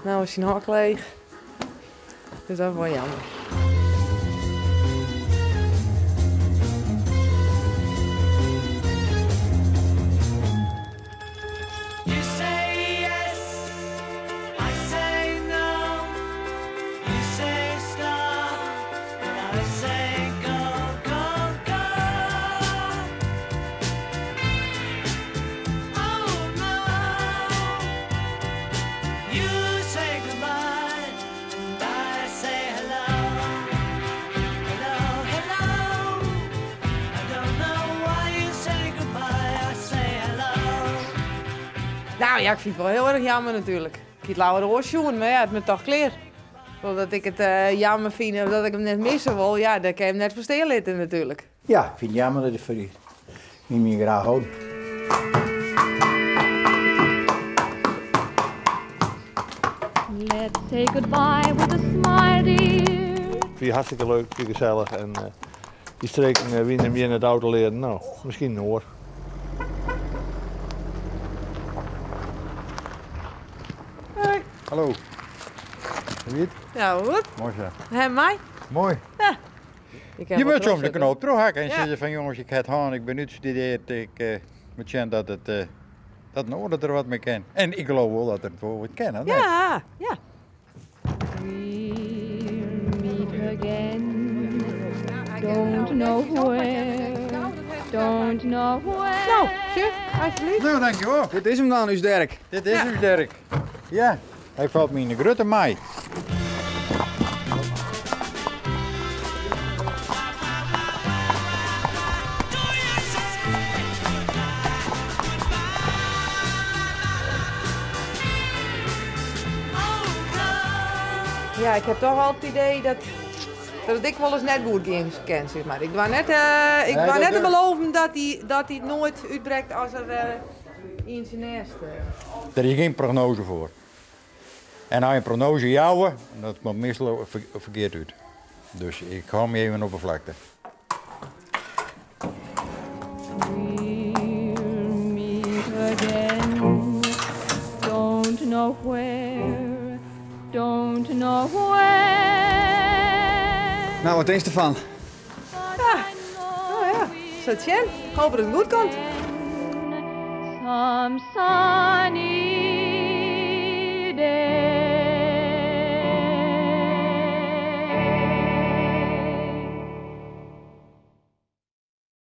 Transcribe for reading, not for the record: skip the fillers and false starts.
No is syn hok leech. Dus dat is wol jammer. Nou ja, ik fyn it wol hiel erch jammer natuerlik. Ik hie it leaver oars sjoen, mar ja, it moat toch klear. Dat ik it jammer fyn of dat ik him net misse wol, ja, dêr kin je him net foar stean litte natuerlik. Ja, ik fyn it jammer dat er fuortgiet. Ik hie him graach holden. Let's say goodbye with a smile, dear. Ik fyn it hartstikke leuk, ik fyn it gesellich en dy streken wiene him hjir net ôf te learen. No, miskien in oar. Hoi. Hallo. Hoe giet it? Ja, goed. Moai sa. En mei? Moai. Ja. Je moat soms de knoop trochhakke en sizze fan jonges, ik ha it hân, ik bin útstudearre, ik eh, moat sjen dat it eh, dat in oar der wat mei kin. En ik geloof wol dat er it wol wat kin, hè? Ja, ja. We'll meet again. Don't know where, don't know where. No, sjoch, alsjeblieft. No, dankjewol. Dit is him dan, ús Derk. Dit is ús Derk. Ja, hy falt my yn de grutte mei. Ja, ik ha toch al it idee dat, dat it ek wolris net goed gean kin, sis mar. Ik doar net, eh, ik doar net te beloven dat dy, dat dy noait útbrekt as er eh, yn syn nêst. Eh. Der is gjin prognose foar. En as je in prognose jouwe, dat komt meastal ferkeard út. Dus ik hâld my even op de flakte. We'll meet again. Don't know where, don't know where. No, wat tinkst derfan? Ja, no ja, sil sjen. Ik hoopje dat it goed komt. Some sunny